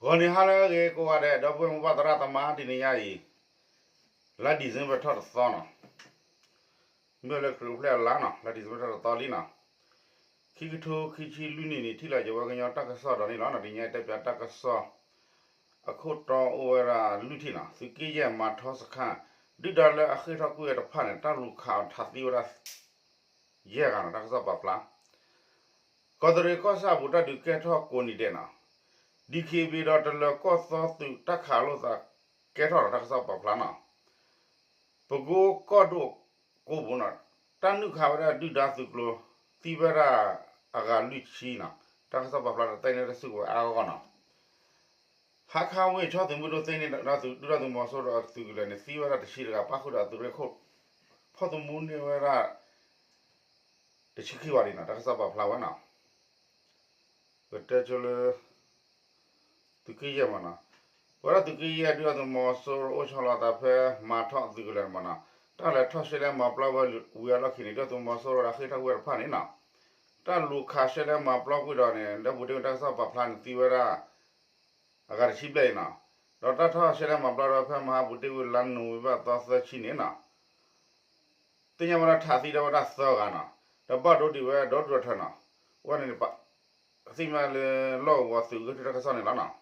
ဂီၤနံၤဟါလၢအဂ့ၤကိးဂၤဒဲး ဒီပုၢ်ဝဲၢ်မိၢ်ပၢ်သရၣ်သမါ တနံၤညါအံၤ လါ December ထီၣ်တသီနီၤ, မ့ၢ်လၢခရံာ်အိၣ်ဖျဲၣ်အလါနီၤ, လါ December ထီၣ်တသီလံနီၤ, ခံကထိခံဆံလွံၢ်နံၣ်န့ၣ် ထံၣ်လိာ်က့ၤဝဲကညီတၢ်ကစီၣ်ဒီးန့ၣ်လီၤ. တနံၤညါတဲပၠးတၢ်ကစီၣ် အခိၣ်တီအိၣ်ဝဲဒၣ်လွံၢ်ထံၣ်နီၤ, သုးက့ယဲၢ်မၤထီစခါ ဒုၣ်ဒါလၢအဃ့ၢ်ထီၣ်ကွံာ်ဝဲတဖၣ်န့ၣ် တၢ်လူၤခးအီၤထးသံဝဲဒၣ် ယဲၢ်ဂၤနီၤ, တၢ်ကစီၣ်ပာ်ဖျါ ကီးတရံးကီၢ်ဆၣ်အပူၤ တၢ်ဒုးကဲထီၣ်ကိးနံၤဒဲးနီၤ, ဒံၣ်ခ့ၣ်ဘ့ၣ်ဒီးတလၢၤကီၢ်သီသုး တၢ်ခးလိာ်သးကဲထီၣ်နီၤ, တၢ်ကစီၣ်ပာ်ဖျါနီၤ, ပကိကီၢ်ဒိၣ်ကိးပူၤနီၤ, တၢ်နုာ်ခးဝဲဒၣ်ဒုၣ်ဒါသုးကျိၤ သံဝဲဒၣ်အဂၤလွံၢ်ဆံနီၤ, တၢ်ကစီၣ်ပာ်ဖျါဒီးသ့ၣ်န့ၣ်တၢ်စုကဝဲၤအါဂီၢ်ဂီၢ်နီၤ ဟါခါဝ့ၢ် ခၠီသုးမုၢ်ဒိၣ်သ့ၣ်န့ၣ် ဒုၣ်ဒါသုးမီၤစိရိၤအသုးကလၢၤန့ၣ် သံဝဲဒၣ်တဆံတဂၤ ပၣ်ဃုာ်ဒီးအသုးရ့ၣ်ခိၣ် ဖီၣ်သမူန့ၢ်ဝဲဒၣ် တဆံခံဂၤဒံးနီၤ, တၢ်ကစီၣ်ပာ်ဖျါဝဲနီၤ, ပတဲဆိလၢ သုးက့ယဲၢ်မးနီၤ, ပဝဲဒၣ်သုးက့ယဲၢ် ဒုၣ်ဒါသုးမီၤစိရိၤအိၣ်ဆီလီၤသးဖဲ မၤထီၣ်အသုးကလၢၤန့ၣ်မးနီၤ, တၢ်လဲၤထီၣ်ရှဲလဲမၤပျီဝဲဝံၤအလီၢ်ခံန့ၣ် ဒုၣ်ဒါသုးမီၤစိရိၤဒီးအဃ့ၢ်ထီၣ်ကွံာ်ဝဲတဖၣ်န့ၣ်နီၤ, တၢ်လူၤခးရှဲလဲမၤပျီကွံာ်ဒီးန့ၣ် လၢပူၤတ့ၢ်ဝံၤတၢ်ကစီၣ်ပာ်ဖျါန့ၣ် သံဝဲဒၣ် အဂၤတဆံဘျဲၣ်အံၤနီၤ, ဒီးတၢ်ထီၣ်ရှဲလဲမၤပျီဒီးဖဲမဟါပူၤတ့ၢ်ဝံၤလါနိၣ်ဝ့ဘၢၣ် သီသၢဆံန့ၣ်နီၤ, သ့ၣ်ညါဝဲဒၣ်ထးသံဒၣ်ဝဲဒၣ်သၢဂၤနီၤ, ဒီးဘၣ်ဒိဒံးဝဲဒီဒူၣ်ဒီထၢနီၤ, အဝဲန့ၣ် သ့ၣ်မးလၢလီၢ်ကဝီၤသုးဂ့ၢ်ထံတၢ်ကစီၣ်န့ၣ်လီၤနီၤ.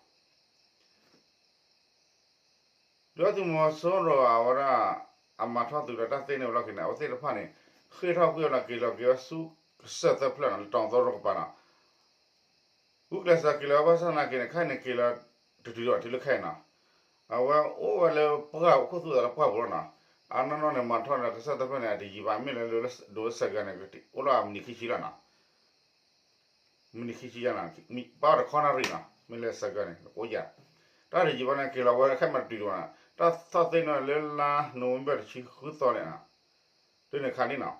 ဒုၣ်ဒါသုးမီၤစိရိၤအဝဲဒၣ် အမၤထီၣ်သုးဒီးတၢ်သ့န့ၢ်ဝဲလီၢ်ခံန့ၣ် အဝဲသ့ၣ်တဖၣ်န့ၣ် ဃ့ၢ်ထီၣ်ကွံာ်ဝဲလီၤ က့ၤလီၤက့ၤဝဲဆူကစၢၢ်သၢဖျၢၣ်နီၤ လၢတီၤသီရိကပၤနီၤ, ဂုာ်ကျဲးစၢးက့ၤလီၤဝဲဘၣ်ဆၣ်သနာ်က့န့ၣ် ခဲအံၤန့ၣ်က့ၤလီၤတတုၤဒီးတုၤလၢခဲအံၤနီၤ, အဝဲအိၣ်ဝဲလၢပှၢ်ခိၣ်သူၣ်သးလၢပှၢ်ပူၤလီၤနီၤ, အနီၢ်နီၢ်န့ၣ် မၤထီၣ်ဒီးကစၢၢ်သၢဖျၢၣ်န့ၣ် အတယံာ်ဘၣ် မ့ၢ်လၢလၢဒိးစဲးကၢန့ၣ် အိၣ်လီၤမံးနံးခံဆံလီၤနီၤ မံးနံးခံဆံယါနီၤ, ပာ်အီၤတခီနၣ်ရံၣ်နီၤ မ့ၢ်လၢစဲးကၢန့ၣ် အိၣ်ယါ, တၢ်တယံာ်ဘၣ်န့ၣ် က့ၤလီၤဝဲခဲမးတတုၤဒံးဘၣ်နီၤ, တၢ်ထီၣ်သ့ၣ်န့ၢ်လၢလါနိၣ်ဝ့ဘၢၣ်တဆံဃုသီန့ၣ်နီၤ, တုၤန့ၣ်ခါန့ၣ်နီၤ,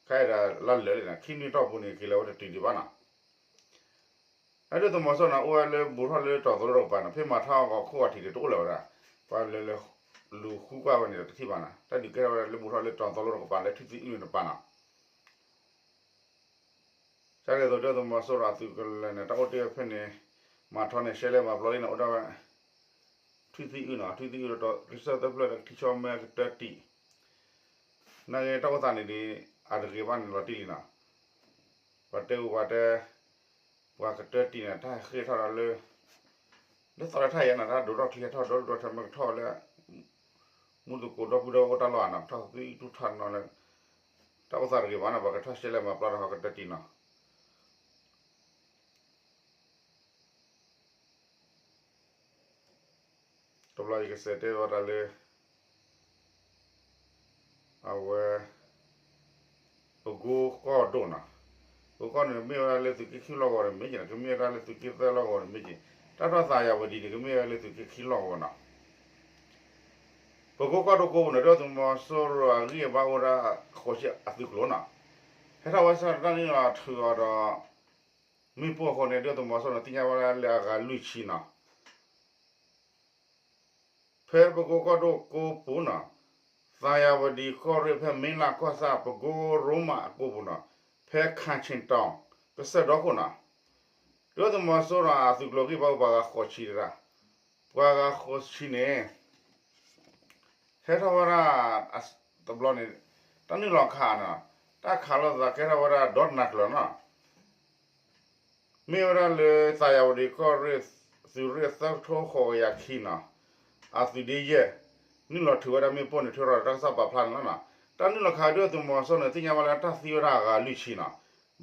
ခဲအံၤဒီးလါလၢာ်လံနီၤ ခံနွံတီၢ်ပူၤန့ၣ် က့ၤလီၤဝဲတတုၤဒံးဘၣ်နီၤ ဒုၣ်ဒါသုးမီၤစိရိၤန့ၣ် အိၣ်ဝဲလၢဘူးထီၣ်လၢတီၤသီရိကပၤန့ၣ် ဖဲမၤထီၣ်ဂီၤခိၣ်ဂီၤထံးဒီးတအိၣ်လၢၤဝဲဒၣ်, ပှၤလဲၤလဲၤလူၤဃုကွၢ်ဝဲန့ၣ်ဒီးတထံၣ်ဘၣ်နီၤ, တၢ်ဒုးကဲထီၣ်ဝဲဒၣ်လၢဘူးထီၣ်လၢတီၤသီရိကပၤလၢထွံၣ်သံအုၣ်န့ၣ်တပၤနီၤ ကန့ၣ်အသိး ဒုၣ်ဒါသုးမီၤစိရိၤအသုးကလၢၤန့ၣ် တၢ်အိၣ်တ့ၢ်ဝဲဖဲန့ၣ် မၤထီၣ်န့ၣ် ရှဲလဲမၤပျီလံန့ၣ် အိၣ်ဒၣ်ဝဲ ထွံၣ်သံအုၣ်နီၤ, ထွံၣ်သံအုၣ်ဒီးကစၢၢ်သၢဖျၢၣ်ဒီးကထံဆီမဲကတၢၢ်တံၢ် နာ်က့တၢ်အိၣ်သးန့ၣ်ဒီး အတဂ့ၤဘၣ်န့ၣ်လီၤတံၢ်လံနီၤ, ပှၤတဲအူပှၤတဲ ပှၤကတၢၢ်တံၢ်န့ၣ် တၢ်ဟဲဃ့ၢ်ထီၣ်ဒီးလၢ လၢသီလၢထၢၣ်ယါနီၤ တၢ်ဒိးထီၣ်ချံဟဲထီၣ်ဒီဒူၣ်ဒီထၢမ့ၢ်ကထီၣ်လၢ မူသကိးဒီပုၢ်ဒီဝဲၢ်အိၣ်တၢ်လီၢ်ဧါနီၤ ထီၣ်သံအုၣ်ထီၣ်နီၤလၢ တၢ်အိၣ်သးတဂ့ၤဘၣ်နီၤ ပှၤကထီၣ်ရှဲလဲမၤပျီဒီးဟီကတၢၢ်တံၢ်နီၤ တဘျီယကစံးတဲဝဲဒၣ်လၢ အဝဲ ပကိကီၢ်ဒိၣ်နီၤ, ပကိကီၢ်န့ၣ် မ့ၢ်ဝဲဒၣ်လၢသုးက့ခံလီၢ်ကဝီၤန့ၣ်မ့ၢ်က့ၤနီၤ, ကမ့ၢ်ဝဲဒၣ်လၢသုးက့သၢလီၢ်ကဝီၤန့ၣ်မ့ၢ်က့ၤ, တၢ်ထီၣ်သးယၤဝဲဒ်န့ၣ် ကမ့ၢ်ဝဲလၢသုးက့ခံလီၢ်ကဝီၤနီၤ. ပကိကီၢ်ဒိၣ်ကိးပူၤန့ၣ် ဒုၣ်ဒါသုးမီၤစိရိၤအဂံၢ်အဘါအိၣ်ဝဲဒၣ်ဃိးဆံအသုးကျိၤနီၤ, ဟဲထီၣ်ဝဲဆၢကတီၢ်န့ၣ်လီၤထုးအီၤဒီး မ့ၣ်ပိၢ်အဃိန့ၣ် ဒုၣ်ဒါသုးမီၤစိရိၤန့ၣ် သ့ၣ်ညါဝဲဒၣ်လၢအဂၤလွံၢ်ဆံနီၤ. ဖဲပကိကီၢ်ဒိၣ်ကိးပူၤနီၤ, သးယၤဝဒံကီၢ်ရ့ၣ်ဖဲမ့လးကီၢ်ဆၣ် ပကိရိမးအကိးပူၤနီၤ, ဖဲခၣ်ဆ့ၣ်တီၤ ကစၢၢ်ဒီခိၣ်နီၤ, ဒုၣ်ဒါသုးမီၤစိရိၤအသုးကျိၤဂံၢ်ဘါအိၣ်ပှၤဂၤဃိးဆံတဒၣ်, ပှၤဂၤဃိးဆံန့ၣ် ဟဲထီၣ်ဝဲဒၣ် တဘျီန့ၣ် တၢ်နုာ်လီၤခးနီၤ, တၢ်ခးလိာ်သးကဲထီၣ်ဝဲဒၣ်ဒီတနၤကျၢၤနီၤ. မ့ၢ်ဝဲဒၣ်လၢသးယၤဝဒံကီၢ်ရ့ၣ် သုးရ့ၣ်သၢကထိဃိးကယၤခံနီၤ, အသုးဒ့ယဲၢ် နုာ်လီၤထုးဝဲဒၣ်မ့ၣ်ပိၢ်န့ၣ် ထုးထီၣ်ဒီးတၢ်ကစီၣ်ပာ်ဖျါန့ၣ်လီၤနီၤ. တၢ်နုာ်လီၤခးဒုၣ်ဒါသုးမီၤစိရိၤန့ၣ် သ့ၣ်ညါဘၣ်လၢတၢ်သံဝဲဒၣ်အဂၤလွံၢ်ဆံနီၤ,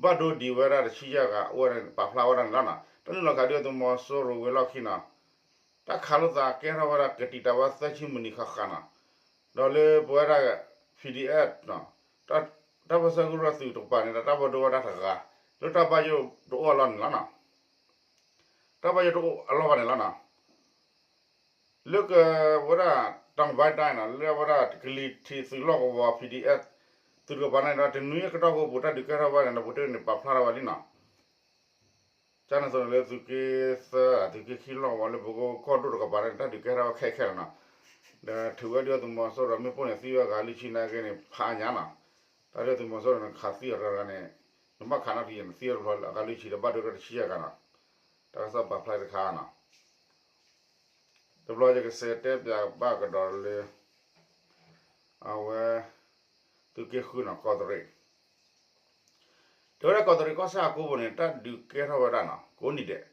ဘၣ်ဒိဒံးဝဲဒၣ်တဆံယဲၢ်ဂၤ အိၣ်ဝဲဒၣ်န့ၣ် ပာ်ဖျါဝဲဒၣ်န့ၣ်လီၤနီၤ. တၢ်နုာ်လီၤခးဒုၣ်ဒါသုးမီၤစိရိၤဝံၤအလီၢ်ခံနီၤ တၢ်ခးလိာ်သးကဲထီၣ်ဝဲဒၣ်ကတံာ်တာ်ဝဲသၢဆံမံးနံးဃၣ်ဃၣ်နီၤ, ဒီးလၢပဝဲဒၣ် P D F နီၤ, တၢ်ပၢၢ်ဆၢကရူၢ်သုးတကပၤန့ၣ်ဒီး တၢ်ဘၣ်ဒိဝဲဒၣ်တဂၤ လၢတၢ်ဘၣ်ယိၣ်တအိၣ်အလီၢ်န့ၣ်လီၤနီၤ. တၢ်ဘၣ်ယိၣ်တအိၣ်အလီၢ်ဘၣ်န့ၣ်လီၤနီၤ. လၢကဝဲဒၣ် တောင်ပိုင်းတိုင်းနီၤ, လၢဝဲဒၣ်ကလံၤထံးသုးလီၢ်ကဝီၤ P D F သုးတကပၤန့ၣ်ဒီး တနွံအကတီၢ်ကိးပူၤ တၢ်ဒုးကဲထီၣ်ဝဲန့ၣ်ဒီး ပူၤတ့ၢ်န့ၣ် ပာ်ဖျါထီၣ်ဝဲလံနီၤ. ကန့ၣ်အသိးန့ၣ်လၢသုးက့သၢ သုးက့ခံလီၢ်ကဝီၤလၢပကိကီၢ်ဒိၣ်တကပၤန့ၣ် တၢ်ဒုးကဲထီၣ်ဝဲခဲခဲလီၤနီၤ. ဒီးထုးဝဲဒုၣ်ဒါသုးမီၤစိရိၤမ့ၣ်ပိၢ်န့ၣ် သံဝဲအဂၤလွံၢ်ဆံနာ်က့န့ၣ် ဖးအါညါနီၤ. တၢ်ဒုၣ်ဒါသုးမီၤစိရိၤန့ၣ် ခးသံအီၤတဂၤန့ၣ် နဘၣ်ခးနီၣ်ထံယဲၢ်န့ၣ် သံဝဲတဘျီလၢအဂၤလွံၢ်ဆံဒီး ဘၣ်ဒိဝဲဒၣ်တဆံယဲၢ်ဂၤနီၤ. တၢ်ကစီၣ်ပာ်ဖျါတခါနီၤ. တဘျီယကစးတဲပၠးဘၣ်ကဒီးလၢ အဝဲ သုးက့ဃုနီၤ ကီးတရံး တဲဝဲဒၣ်ကီးတရံးကီၢ်ဆၣ်အကိးပူၤန့ၣ် တၢ်ဒုးကဲထီၣ်ဝဲဒၣ်နီၤ ကိးနံၤဒဲး,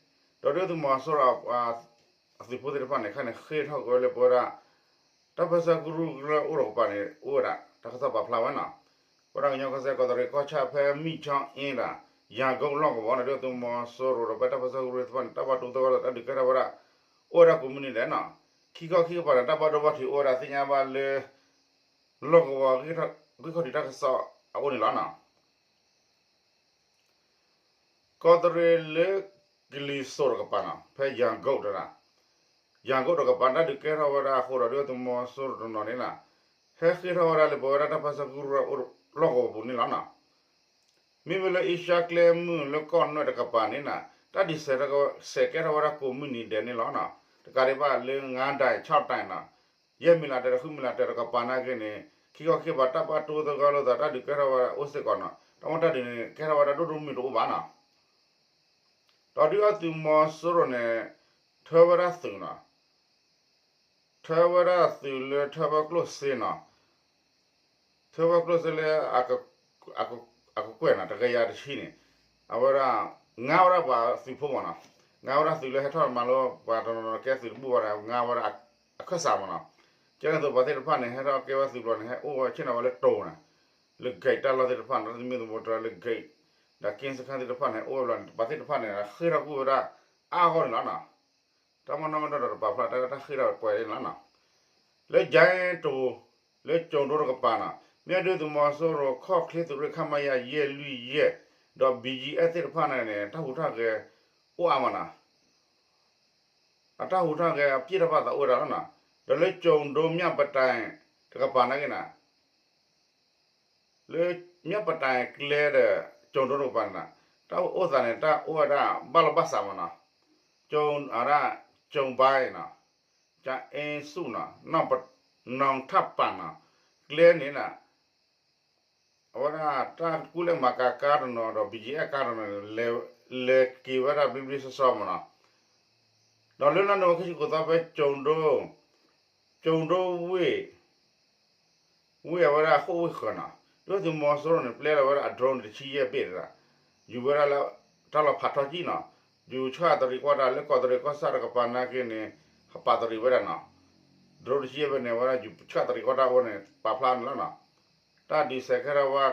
ဒီးဒုၣ်ဒါသုးမီၤစိရိၤ အသုးဖိသ့ၣ်တဖၣ်န့ၣ် ခဲအံၤန့ၣ် ဃ့ၢ်ထီၣ်က့ၤဝဲလၢပဝဲဒၣ် တၢ်ပၢဆှၢကရူၢ်ကရၢအိၣ်ဒီးကပၤန့ၣ် အိၣ်ဝဲဒၣ် တၢ်ကစီၣ်ပာ်ဖျါဝဲနီၤ, ပဝဲဒၣ်ကညီကီၢ်စဲၣ်ကီးတရံးကီၢ်ဆၣ်ဖဲမံၣ်ခၠီအ့ဒီး ယၤကိလီၢ်ကဝီၤန့ၣ် ဒုၣ်ဒါသုးမီၤစိရိၤဒီးဖဲတၢ်ပၢဆှၢကရူၢ်သ့ၣ်တဖၣ်န့ၣ် တၢ်ဘၣ်ဒိသဂၢၢ်လီၤသးတၢ်ဒုးကဲထီၣ်ဝဲဒၣ် အိၣ်ဝဲဒၣ်ကိးမုၢ်နံၤဒဲးနီၤ, ခံခီခံကပၤန့ၣ် တၢ်ဘၣ်ဒိဘၣ်ထံးအိၣ်ဝဲဒၣ်သ့ၣ်ညါဘၣ်လၢ လီၢ်ကဝီၤ ဂံၢ်ခီၣ်ထံးတၢ်ကစီၣ်အအိၣ်န့ၣ်လီၤနီၤ. ကီးတရံးလၢ ကလံၤစိးတကပၤနီၤ ဖဲယၤကိတရၣ်, ယၤကိတကပၤ တၢ်ဒုးကဲထီၣ်ဝဲဒၣ်အဃိဒီး ဒုၣ်ဒါသုးမီၤစိရိၤတနီၤန့ၣ်နီၤ ဟဲဃ့ၢ်ထီၣ်ဝဲဒၣ်လၢပဝဲဒၣ်တၢ်ပၢဆှၢကရူၢ်အိၣ်လီၢ်ကဝီၤပူၤန့ၣ်လီၤနီၤ. မ့မ့ၢ်လၢအ့ရှါကျဲမုၢ်လၢကီၢ်နွဲၣ်တကပၤန့ၣ်နီၤ တၢ်ဒုးစဲးကဲထီၣ်ဝဲဒၣ်ကိးမုၢ်နံၤဒဲးန့ၣ်လီၤနီၤ. တကးဒံးဘၣ်လၢ ငါးဒိုင် ခြောက်ဒိုင်နီၤ ယဲၢ်မံၤလးတဲာ်ဒီးဃုမံၤလးတဲာ်တကပၤနာ်က့န့ၣ် ခံခီခံကပၤတၢ်ဘၣ်ဒိသဂၢၢ်လီၤသးတၢ်ဒုးကဲထီၣ်ဝဲဒၣ်အိၣ်စ့ၢ်ကီးနီၤ. တၢ်မ့ၢ်တၢ်ဒုးန့ၣ် ကဲထီၣ်ဝဲဒၣ်ဒိၣ်ဒိၣ်မုၢ်မုၢ်တအိၣ်ဘၣ်နီၤ. ဒီးဒုၣ်ဒါသုးမီၤစိရိၤန့ၣ် ထၢဝဲဒၣ်သုးနီၤ ထၢဝဲဒၣ်သုးလၢထၢဝဲကျိၣ်စ့နီၤ ထၢဝဲကျိၣ်စ့လၢ အကကွဲၢ်နီၤ တကယၤတဆံန့ၣ် အဝဲဒၣ် ငါဝဲဒၣ်ပှၤသုးဖိမးနီၤ, ငါဝဲဒၣ်သုးလၢဟဲထီၣ်မၤလိပှၤတနီၤနီၤကဲသုးတဘူၣ်ဘၣ်ဒီး ငါဝဲဒၣ်အခၢၣ်စးမးနီၤ. ကဲန့ၣ်သိးပှၤသ့ၣ်တဖၣ်န့ၣ် ဟဲထီၣ်ကဲဝဲသုးဘျီန့ၣ် ဟဲအိၣ်ဝဲဆ့ၣ်နီၤဝဲလၢတိၤနီၤ လၢ gate တၢ်လီၢ်သ့ၣ်တဖၣ်န့ၣ် တမ့ၢ်သးတၢ်လၢ gate ဒီးက့စခါသ့ၣ်တဖၣ်န့ၣ် ဟဲအိၣ်ဝဲဘျီန့ၣ် ပှၤသ့ၣ်တဖၣ်န့ၣ် ဃ့ၢ်ထီၣ်ကွံာ်ဝဲဒၣ်အါဂီၢ်န့ၣ်လီၤနီၤ. တၢ်မ့ၢ်နီၢ်ကဒီးတပာ်ဖျါတၢ်တၢ်ဃ့ၢ်ထီၣ်ပှဲၤန့ၣ်လီၤနီၤ. လၢ ကၠဲတိၤ လၢကၠိၤဒိတကပၤနီၤ မ့ၢ်ဒုၣ်ဒါသုးမီၤစိရိၤခီၣ်ချ့သုးရ့ၣ် ခမရ ယဲၢ်လွံၢ်ယဲၢ် ဒီး ဘီကၠံအဲၣ် သ့ၣ်တဖၣ်န့ၣ်န့ၣ် တၢ်ဟူးတၢ်ဂဲၤအိၣ်အါမးနီၤ. အတၢ်ဟူးတၢ်ဂဲၤအပြ့ၣ်တၢ်ဘၣ်သးအိၣ်ဝဲဒၣ်လီၤနီၤ. ဒီးလၢကၠိၤဒိ မၠၣ်ပတၢၣ် တကပၤနာ်က့နီၤ လၢ မၠၣ်ပတၢၣ်ကျဲဒီး ကၠိၤဒိတကပၤန့ၣ်နီၤ တၢ်အိၣ်သးန့ၣ် တၢ်အိၣ်ဝဲဒၣ်ဘၣ်လီၤဘၣ်စးမးနီၤ. ကၠိၤ အဝဲဒၣ် ကၠိၤဘါနီၤ ကၠအ့စူၣ်နီၤ နီၢ်ထၣ်ပၣ်နီၤ ကျဲန့ၣ်နီၤ အဝဲဒၣ်တၢ်ကူၣ်လဲၤမၤကၤကါတနီၤဒီး ဘီကၠံအဲၣ် ကါတနီၤန့ၣ် လဲၤက့ၤဝဲဒၣ်ဘျ့ဘျ့ဆှီဆှီမးနီၤ. ဒီးလၢလါနိၣ်ဝ့ဘၢၣ် ခံဆံဃိးသီ ဖဲကၠိၤဒိ ကၠိၤဒိဝ့ၢ် ဝ့ၢ်အဝဲဒၣ်ဃိၣ်ဝ့ၢ်ဃၢၤနီၤ ဒုၣ်ဒါသုးမီၤစိရိၤန့ၣ် ပျဲလီၤဝဲဒၣ်အ drone တဆံယဲၢ်ဘ့ၣ်တဒၣ် ယူၤဝဲဒၣ်လၢ တၢ်လီၤဖးထီကံၣ်နီၤ ယူၤဆှၣ်တရံးကွၢ်တၢ်လၢကီးတရံးကီၢ်ဆၣ်တကပၤနာ်က့န့ၣ် ဟးပာ်တရံးဝဲဒၣ်နီၤ. drone တဆံယဲၢ်ဘ့ၣ်န့ၣ် အဝဲဒၣ်ယူၤဆှၣ်တရံးကွၢ်တၢ်အဃိန့ၣ် ပာ်ဖျါန့ၣ်လီၤနီၤ. တၢ်ဒုးစဲးကဲထီၣ်ဝဲ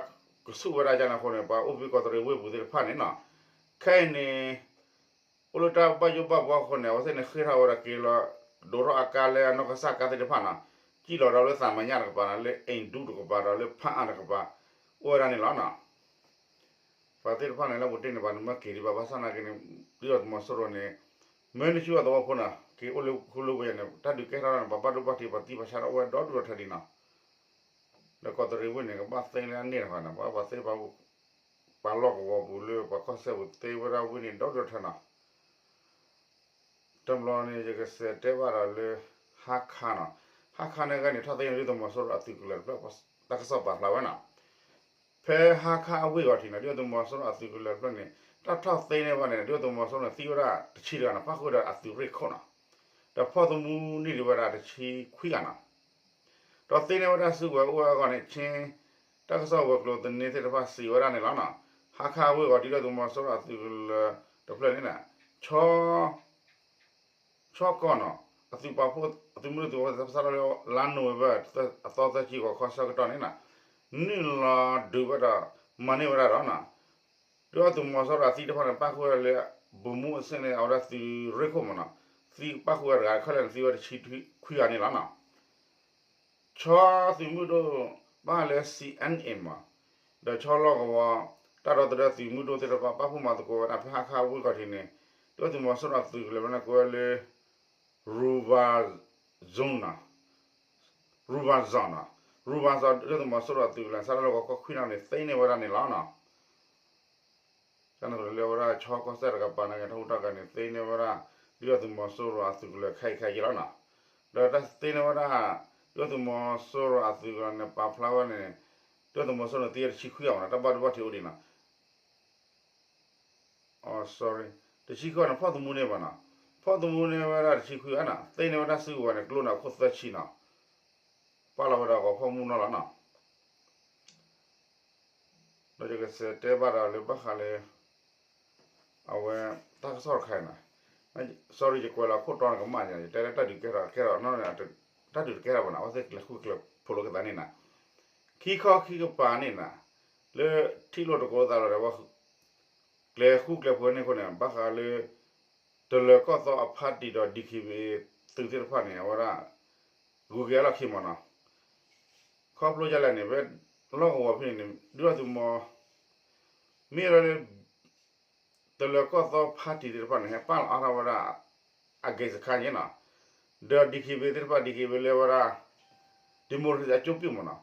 ကဆူၣ်ဝဲဒၣ်ကန့ၣ်အဃိန့ၣ် ပှၤအိၣ်ဖဲကီးတရံးဝ့ၢ်ပူၤသ့ၣ်တဖၣ်န့ၣ်နီၤ ခဲအံၤန့ၣ် အိၣ်လၢတၢ်ဘၣ်ယိၣ်ဘၣ်ဘှီအဃိန့ၣ် အဝဲသ့ၣ်န့ၣ်ဃ့ၢ်ထီၣ်ဝဲဒၣ်က့ၤလီၤ ဒိးထီၣ်အကါလၢအနီၢ်ကစၢ်ကါသ့ၣ်တဖၣ်နီၤ စံၣ်လီၤဒီးလၢသးမညၣ်တကပၤနီၤ လၢအ့ၣ်ဒူတကပၤဒီးလၢဖၣ်အါတကပၤ အိၣ်ဝဲဒၣ်န့ၣ်လီၤနီၤ. ပှၤသ့ၣ်တဖၣ်န့ၣ် လၢပူၤတ့ၢ်န့ၣ် ပှၤန့ၣ်မ့ၢ်က့ၤဒံးဘၣ် ဘၣ်ဆၣ်နာ်က့န့ၣ် ဒုၣ်ဒါသုးမီၤစိရိၤန့ၣ် မ့ၢ်နုၤဆူၣ်အသဝီဖိနီၤ က့ၤအိၣ်လၢဃုလၢပှဲၤယဲၢ်န့ၣ် တၢ်ဒုးကဲထီၣ်န့ၣ် ပှၤဘၣ်ဒိဘၣ်ထံး ပှၤသံပှၤဆါထီၣ်အိၣ်ဝဲဒီဒူၣ်ဒီထၢဒံးနီၤ လၢကီးတရံးဝ့ၢ်န့ၣ် ကဘၣ်သ့လၢအန့ၣ်တဖၣ်န့ၣ် ပှၤသ့ ပှၤလီၢ်ကဝီၤပူၤလၢပှၤကီၢ်စဲၣ်ပူၤသ့ဝဲဒၣ်ဝ့ၢ်န့ၣ် ဒီဒူၣ်ဒီထၢနီၤ. တဘျီန့ၣ် ယကစးတဲဘၣ်ဒီးလၢ ဟါခါနီၤ, ဟါခါန့ၣ်ဂ့ၤန့ၣ် ထီၣ်သ့န့ၣ် ဒုၣ်ဒါသုးမီၤစိရိၤအသုးကလၢၤတဖျၢၣ် တၢ်ကစီၣ်ပာ်ဖျါဝဲနီၤ. ဖဲဟါခါအဝ့ၢ်ဂီၤထံးန့ၣ် ဒုၣ်ဒါသုးမီၤစိရိၤအသုးကလၢၤတဖျၢၣ်န့ၣ် တၢ်ထီၣ်သ့န့ၢ်ဝဲန့ၣ် ဒုၣ်ဒါသုးမီၤစိရိၤန့ၣ် သံဝဲဒၣ်တဆံတဂၤန့ၣ် ပၣ်ဃုာ်ဝဲဒၣ်အသုးရ့ၣ်ခိၣ်နီၤ. ဒီးဖီၣ်သမူန့ၢ်ဒံးဝဲဒၣ်တဆံခွံဂၤနီၤ. ဒီးသ့န့ၢ်ဝဲဒၣ်စုကဝဲၤအိၣ်ဝဲအဂီၢ်န့ၣ် ခ့တၢ်ကစီၣ်ဝဲၤကျိၤသန့သ့ၣ်တဖၣ်စံးဝဲဒၣ်န့ၣ်လီၤနီၤ. ဟါခါအဝ့ၢ်ဂီၤ ဒုၣ်ဒါသုးမီၤစိရိၤအသုးကလၢၤတဖျၢၣ်န့ၣ် ဆီ ဆီကီၢ်နီၤ အသုးပာ်ဖှိၣ် အသုးမုၢ်ဒိၣ်သုးဖိသ့ၣ်တဖၣ် စးထီၣ်လၢလါနိၣ်ဝ့ဘၢၣ် အသီသၢဆံဂီၤခီဆၢကတီၢ်န့ၣ်နီၤ နုာ်လီၤဒုးဝဲဒီး မၤန့ၢ်ဝဲဒၣ်ဒီးနီၤ ဒုၣ်ဒါသုးမီၤစိရိၤအသံတဖၣ်န့ၣ် ပၣ်ဃုာ်ဝဲဒၣ်လၢ ဗိုလ်မှူး အဆင့်န့ၣ် အဝဲဒၣ်သုးရ့ၣ်ခိၣ်မးနီၤ သံပၣ်ဃုာ်ဝဲတဂၤခဲလၢာ်န့ၣ် သံဝဲတဆံခွံဂၤန့ၣ်လီၤနီၤ. ဆီသုးမုၢ်ဒိၣ် ဘၣ်ဃးလၢ CNA မး ဒီးဆီလီၢ်ကဝီၤ တၢ်ဒီသဒၢသုးမုၢ်ဒိၣ်သ့ၣ်တဖၣ် ပာ်ဖှိၣ်မၤသကိးဝဲဒၣ်ဖဲဟါခါဝ့ၢ်ဂီၤထံးန့ၣ် ဒုၣ်ဒါသုးမီၤစိရိၤအသုးကလၢၤဝဲန့ၣ် ကိးဝဲလၢ Ruva Zone နီၤ Ruva Zone နီၤ Ruva Zone ဒုၣ်ဒါသုးမီၤစိရိၤအသုးကလၢၤ စးထီၣ်လၢဂီၤခီခွံနၣ်ရံၣ်န့ၣ် သ့န့ၢ်ဝဲဒၣ်န့ၣ်လီၤနီၤ. ကန့ၣ်လၢဝဲဒၣ်ဆီကီၢ်စဲၣ်တကပၤန့ၣ် တၢ်ဟူးတၢ်ဂဲၤန့ၣ် သ့န့ၢ်ဝဲဒၣ် ဒုၣ်ဒါသုးမီၤစိရိၤအသုးကလၢၤခဲအံၤခဲအံၤလီၤနီၤ. ဒီးတၢ်သ့န့ၢ်ဝဲဒၣ် ဒုၣ်ဒါသုးမီၤစိရိၤအသုးကလၢၤန့ၣ် ပာ်ဖျါဝဲန့ၣ် ဒုၣ်ဒါသုးမီၤစိရိၤန့ၣ် သံဝဲတဆံခွံဂၤမးနီၤ တၢ်ဘၣ်ဒိဘၣ်ထံးအိၣ်ဒံးနီၤ sorry တဆံခွံဂၤန့ၣ် ဖီၣ်သမူန့ၢ်ဘၣ်နီၤ ဖီၣ်သမူန့ၢ်ဝဲဒၣ်တဆံခွံဂၤနီၤ, သ့န့ၢ်ဝဲဒၣ်စုကဝဲၤန့ၣ် ကျိန့ၣ် အခိၣ်သၢဆံနီၤ, ပာ်လီၤဝဲဒၣ်ဂီၤဖီၣ်မုၢ်နီၢ်လီၤနီၤ. ဒီးယကစံးတဲဘၣ်ဒီးလၢဘၣ်ဃးလၢ အဝဲ တၢ်ကစီၣ်တခါအံၤနီၤ, sorry ယကွဲးလီၤခိၣ်တီန့ၣ်ကမၣ်န့ၣ် ယတဲလၢတၢ်ဒုးကဲထီၣ်ကဲထီၣ်နီၤ, တၢ်ဒုးတကဲထီၣ်ဘၣ်နီၤ, အဝဲသ့ၣ်ကျဲၤဃူကျဲၤဖိးလိာ်က့ၤသးန့ၣ်နီၤ, ခံခီခံကပၤန့ၣ်နီၤ, လၢထံၣ်လိာ်တကိးသးလီၤဒီး ကျဲၤဃူကျဲၤဖိးန့ၣ်အဃိန့ၣ် ဘၣ်ဃးလၢ တလၢၤကီၢ်သီအ party ဒီး DKBA သုးသ့ၣ်တဖၣ်န့ၣ် အဝဲဒၣ် ဂုၤက့ၤအလီၢ်ခံမးနီၤ, ခီဖျိဒ်လဲၣ်န့ၣ် ဖဲလီၢ်ကဝီၤဖဲန့ၣ်န့ၣ် ဒုၣ်ဒါသုးမီၤ မ့ၢ်ဝဲဒၣ်လၢ တလၢၤကီၢ်သီ party သ့ၣ်တဖၣ်န့ၣ် ဟဲပာ်လီၤအါထီၣ်ဝဲဒၣ် အက့စခါန့ၣ်နီၤ, ဒီး DKBA သ့ၣ်တဖၣ် DKBA လၢဝဲဒၣ် democracy အကၠိပံၣ်မးနီၤ,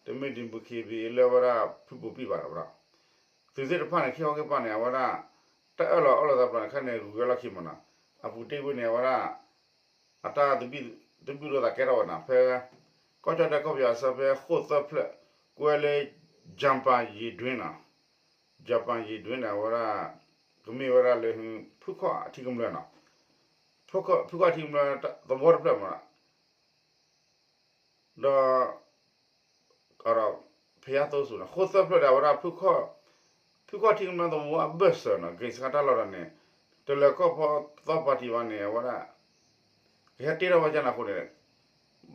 တမ့ၢ် DKBA လၢဝဲဒၣ်ဖုဘိးပံၣ်ဘၣ်ဒီးဝဲဒၣ် သုးသ့ၣ်တဖၣ်န့ၣ် ခံခီခံကပၤန့ၣ် အဝဲဒၣ် တၢ်အၢၣ်လီၤအီလီၤသးပျီန့ၣ် ခဲန့ၣ် ဂုၤက့ၤအလီၢ်ခံမးနီၤ, အပူၤတ့ၢ်ဝဲန့ၣ် အဝဲဒၣ် အတၢ်သဘံၣ်သဘုၣ်လိာ်သးကဲထီၣ်ဝဲနီၤ, ဖဲ ကီၢ်ကၠီၣ်တဲၣ်ကီၢ်ပယီၤအဆၢဖဲဃိၣ်သၢဖျၢၣ် ကွဲလၢ Jampa ယံၤဒွံနီၤ, Jampa ယံၤဒွံန့ၣ် အဝဲဒၣ် ကမ့ၢ်ဝဲဒၣ်လၢ ဖုခီၣ်အထံကမျၢၢ်နီၤ, ဖုခီၣ်အထံကမျၢၢ်သဝီတဖျၢၣ်မးနီၤ, ဒီး ဖဲယါသိစူၤန့ၣ် ဃိၣ်သၢဖျၢၣ်ဒီး အဝဲဒၣ် ဖုခီၣ်ထံကမျၢၢ်သဝီအဘၢၣ်စၢၤနီၤ, က့ၤစခါတၢ်လီၢ်ဒီးန့ၣ် တလၢၤကီၢ်သီ party ဘၣ်န့ၣ် အဝဲဒၣ် ကဟဲတ့ထီၣ်ဝဲကန့ၣ်အဃိန့ၣ်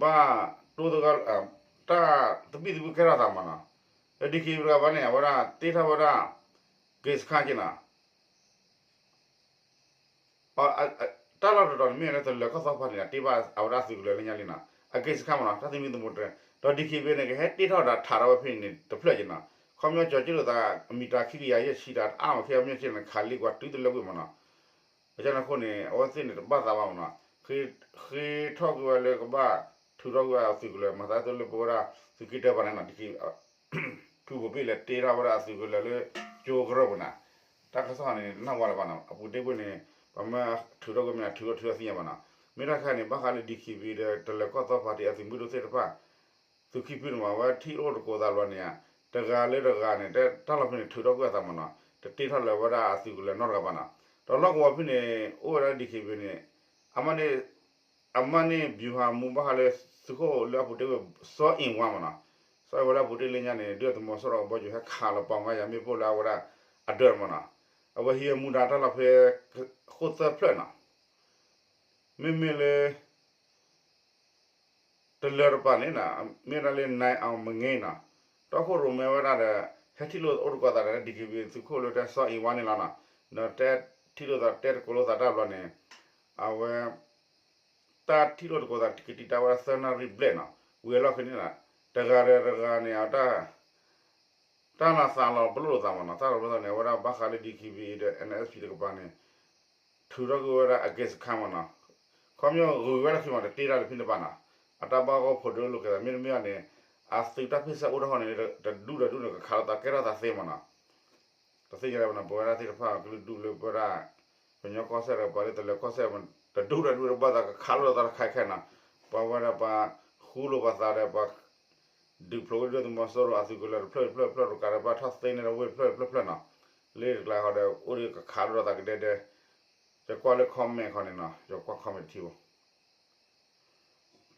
ဘၣ်တိၢ်သဂၢၢ် တၢ်သဘံၣ်သဘုၣ်ကဲထီၣ်သးမးနီၤ, ဒီး DKBA တဂၤဘၣ်န့ၣ် အဝဲဒၣ်တ့ထီၣ်ဝဲဒၣ် က့ၤစခါက့ၤနီၤ တၢ်လီၢ်တတီၤန့ၣ်မ့ၢ်လၢတလၢၤကီၢ်သီ party န့ၣ် တ့ဘၣ်အဝဲဒၣ်အသုးကလၢၤလၢညါလံနီၤ, အက့ၤစခါမးနီၤ, တၢ်သမံသမိးတြဲၤ ဒီး DKBA န့ၣ် ကဟဲတ့ထီၣ်ဒီးထးထီၣ်ဝဲဖဲန့ၣ်တဖျၢၣ်က့ၤနီၤ, ခီပညီကၠီၤကၠံလိာ်သး အမံၤတၢ်ခံကယၤယဲၢ်ဆံဒီး တအါမး ခဲအံၤမ့ၢ်က့ၤန့ၣ် ခးလံကွၢ်တုၤတလၢကွံာ်မးနီၤ, အကန့ၣ်အဃိန့ၣ် အဝဲသ့ၣ်န့ၣ်တဘၣ်သးဘၣ်မးနီၤ, ဃ့ထီၣ်ကွံာ်ဝဲလၢကဘၣ်ထုးထီၣ်ကွံာ်ဝဲအသုးကလၢၤ မၤသးဒ်သိးလၢပဝဲဒၣ်သုးက့တၢၢ်ဘၣ်န့ၣ်နီၤ, ဖုဘိးပံၣ်လဲၤတ့ထီၣ်ဝဲဒၣ်အသုးကလၢၤလၢကၠိကရၢၢ်ပူၤန့ၣ်, တၢ်ကစီၣ်န့ၣ် နၢ်ဝါလၢၤဘၣ်နီၤ, အပူၤတ့ၢ်ဝဲန့ၣ် ပမ့ၢ်ထုးထီၣ်ကွံာ်မ့ၢ်န့ၣ် ထုးထီၣ်ထုးထီၣ်သ့ၣ်ညါဘၣ်နီၤ, မ့ၢ်တၢ်ခဲန့ၣ် ဘၣ်ဃးလၢ DKBA ဒီးတလၢၤကီၢ်သီ party အသုးမုၢ်ဒိၣ်သ့ၣ်တဖၣ် သုးခံဖုန့ၣ်မး အဝဲထံၣ်လိာ်တကိးသးဘျီန့ၣ်ဧါ, တဂၤလၢတဂၤန့ၣ် တၢ်လီၢ်ဖဲန့ၣ် ထုးထီၣ်ကွံာ်အသးမးနီၤ, တတ့ထီၣ်လၢၤဝဲဒၣ်အသုးကလၢၤနီတဂၤဘၣ်နီၤ, ဒီးလီၢ်ကဝီၤဖဲန့ၣ် အိၣ်ဝဲဒၣ် DKBA န့ၣ် အမ့ၢ်န့ၣ် အမ့ၢ်န့ၣ် ဗျူဟာမှူး ဘၣ်ဃးလၢသုးခိၣ်လၢအပူၤတ့ၢ်ဝဲ စီၤအ့ၣ်ဝါမးနီၤ, စီၤအ့ၣ်ဝါလၢအပူၤတ့ၢ်လၢညါန့ၣ် ဒုၣ်ဒါသုးမီၤစိရိၤအဘီယူၤ ဟဲခးလီၤပှၤကညီယၤမ့ၣ်ပိၢ်လၢအဝဲဒၣ်အဒၢးမးနီၤ, အဝဲဟံးဝဲမူဒါတၢ်လီၢ်ဖဲ ဃိၣ်သၢဖျၢၣ်နီၤ, မ့မ့ၢ်လၢ တလၢၤတပၤန့ၣ်နီၤ, မ့ၢ်ဝဲဒၣ်လၢ နၢၣ်အီၣ်မင့နီၤ, တီခိၣ်ရိၣ်မဲဝဲဒၣ်ဒီး ဟဲထံၣ်လိာ်အိၣ်တကိးသးဒီး DKBA သုးခိၣ်လၢတဲစီၤအ့ၣ်ဝါန့ၣ်လီၤနီၤ, ဒီးတဲထံၣ်လိာ်သးတဲတကိးလိာ်သးတၢ်ဘျီန့ၣ် အဝဲ တၢ်ထံၣ်လိာ်တကိးသးကတံာ်တာ်ဝဲဒၣ်သၢနၣ်ရံၣ်ဘျဲၣ်နီၤ, ဝံၤအလီၢ်ခံန့ၣ်နီၤ, တဂၤဒီးတဂၤန့ၣ် အတၢ် တၢ်နးသးလီၤပလိာ်လိာ်သးမးနီၤ, တၢ်လီၤပလိာ်သးန့ၣ် အဝဲဒၣ်ဘၣ်ဃးလၢ DKBA ဒီး NSP တကပၤန့ၣ် ထုးထီၣ်ကွံာ်ဝဲဒၣ်အက့စခါမးနီၤ, ခီပညီဂုၤဝဲဒၣ်ခံမး တတ့တၢ်လၢဖဲန့ၣ်ဘၣ်နီၤ, အတၢ်ဘၣ်ဂီၢ်ဖိးဒိၣ်လိာ်က့ၤသး မ့တမ့ၢ်ဘၣ်န့ၣ် အသုးတၢ်ဖ့ၣ်ဆၢအိၣ်တခီန့ၣ် တဒူၣ်တဒူၣ်န့ၣ် ကခးလိာ်သးကဲထီၣ်သးသ့မးနီၤ တသ့ၣ်ညါလၢၤဘၣ်နီၤ, ပဝဲဒၣ်သ့ၣ်တဖၣ်ကလုာ်ဒူၣ်လၢပဝဲဒၣ် ကညီကီၢ်စဲၣ်ဒီး ပှၤလၢတလၢၤကီၢ်စဲၣ် တဒူၣ်တဒူၣ်တဘၣ်သးကခးလိာ်သးတခါခဲနီၤ, ပှၤဝဲဒၣ်ပှၤဃူလိာ်ပှၤသးဒီးပှၤ ဒုးဖျိးဝဲဒၣ်သုးမီၤစိရိၤအသုးကလၢၤတဖျၢၣ်တဖျၢၣ်တဖျၢၣ် တကးဒံးဘၣ်ထီၣ်သ့န့ၢ်ဒီးဝ့ၢ်တဖျၢၣ်တဖျၢၣ်နီၤ, လၢတကျါဃီဒီး အိၣ်ဒီးကခးလိာ်သးကဒဲဒဲ, ယကွၢ်လၢ comment ခီန့ၣ်နီၤ, ယကွၢ် comment တထံၣ်ဘၣ်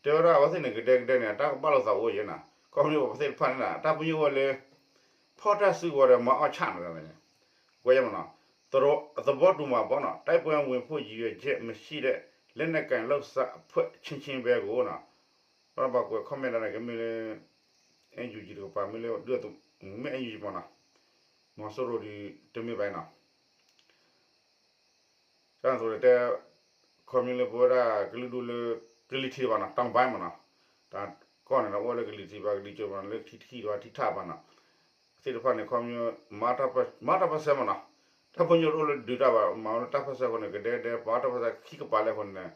တဲဝဲဒၣ်အဝဲသ့ၣ်န့ၣ် ကဒဲကဒဲန့ၣ် တၢ်ကဘၣ်လိာ်သးအိၣ်ယဲနီၤ, ခီဖျိပှၤသ့ၣ်တဖၣ်န့ၣ် တၢ်ပညိၣ်အိၣ်လၢ ဖီၣ်တၢ်စုကဝဲၤဒီးမၤအီၣ်ဆၣ်န့ၣ်, ကွဲးယဲမးနီၤ, သဘောတူမှာပေါ့နော်, တိုက်ပွဲဝင်ဖို့ရည်ရွယ်ချက်မရှိတဲ့ လက်နက်ကိုင်လှုပ်ရှားအဖွဲ့ချင်းချင်းပဲကိုနီၤ, ဒီးပှၤကွဲး comment ဒၣ်န့ၣ် ကမ့ၢ်လၢ NUG တကပၤ မ့ၢ်လၢ ဒုၣ်ဒါသုး မ့ၢ် NUG မးနီၤ, မီၤစိရိၤဒီး တမ့ၢ်ဘၣ်နီၤ ကန့ၣ်အသိးဒီးတဲ ခီပညီလၢပဝဲဒၣ်ကလုာ်ဒူၣ်လၢ ကလံၤထံးတဘၣ်နီၤ, တောင်ပိုင်းမးနီၤ, တၢ်ကီၢ်န့ၣ်ဒီး အိၣ်ဝဲလၢကလံၤထံးဘၣ် ကလံၤစိးဘၣ်နီၤ, လၢထံထံးတဘၣ် ထံထၣ်ဘၣ်နီၤ, သ့ၣ်တဖၣ်န့ၣ် ခီပညီ မၤတၢ်ပၢၢ်ဆၢမးနီၤ, တၢ်ပညိၣ်တအိၣ်လၢဒုးတၢ်ဘၣ် မၤဝဲလၢတၢ်ပၢၢ်ဆၢအဃိန့ၣ် ကဒဲကဒဲ ပှၤတၢ်ပၢၢ်ဆၢခံကပၤလၢအဃိန့ၣ်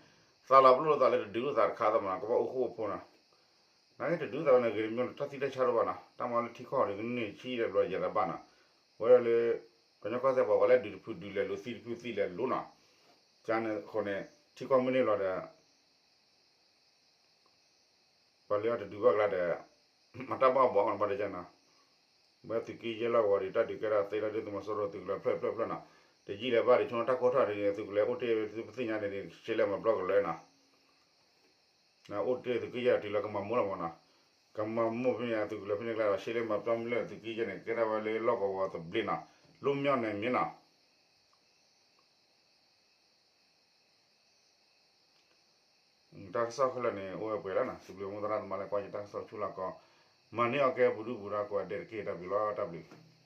သးလီၤပလိာ်လိာ်သးလၢတဒုးလိာ်သးတခါသးမးနီၤ, ကဘၣ်အိၣ်ဃူအိၣ်ဖိးနီၤ နာ်က့တဒုးသးဝဲန့ၣ် ဂ့ၤတမံၤန့ၣ် တၢ်သံတၢ်ဆါတအိၣ်ဘၣ်နီၤ, တၢ်မၤလၢထံကီၢ်ဒီးကန့ၢ်ဆံးဒီးဘျီယၤတဘၣ်နီၤ, ဝဲဒၣ်လၢ ကညီကီၢ်စဲၣ်ပှၤ ပှၤလၢဒုးတဖုဒုးလဲၤလိၤ သံတဖုသံလဲၤလိၤနီၤ, ကန့ၣ်အဃိန့ၣ် ထံကီၢ်မ့ၢ်န့ၢ်လီၤဒီး ပှၤလၢအတဒုးဘၣ်ကျါဒီး မၤတၢ်ဘၣ်ဘၣ်အီၤဘၣ်ဒီးကန့ၣ်, ဝဲသုးက့ယဲၢ်လီၢ်ကဝီၤဒီး တၢ်ဒုးကဲထီၣ်သ့လီၤဒုၣ်ဒါသုးမီၤစိရိၤသုးကလၢၤဖျၢၣ်ဖျၢၣ်ဖျၢၣ်နီၤ, တယံာ်လၢၤဘၣ်ဒံး ဆိနီၣ်တၢ်ကိၢ်ထီၣ်ဒ်န့ၣ် သုးကလၢၤအိၣ်တ့ၢ်သုပသ့ၣ်ညါန့ၣ် ရှဲလဲမၤပျီကလၢၤနီၤ, အိၣ်တ့ၢ်သုးက့ယဲၢ်တုၤလၢကမၤမိၢ်လီၤမးနီၤ, ကမၤမိၢ်ဖဲန့ၣ်သုးကလၢၤဖဲန့ၣ်ကျါဒီး ရှဲလဲမၤပျီမ့ၢ်လၢသုးက့ယဲၢ်န့ၣ် ကဲထီၣ်ဝဲလၢလီၢ်ကဝီၤသဘျ့နီၤ, လူမျိုးနယ်မြေနီၤ တၢ်ကစီၣ်ခဲလၢာ်န့ၣ် အိၣ်ဝဲပှဲၤလီၤနီၤ, စံးဘျုးမိၢ်သရၣ်သမါလၢကွၢ်ယတၢ်ကစီၣ်ဆူလီၢ်ကီၢ်, မၤန့ၢ်အီၤကဲပူၤဒုပူၤဒါကိးဂၤဒဲးတက့ၢ်, တၢ်ဘျုးလီၤ တၢ်ဘျုး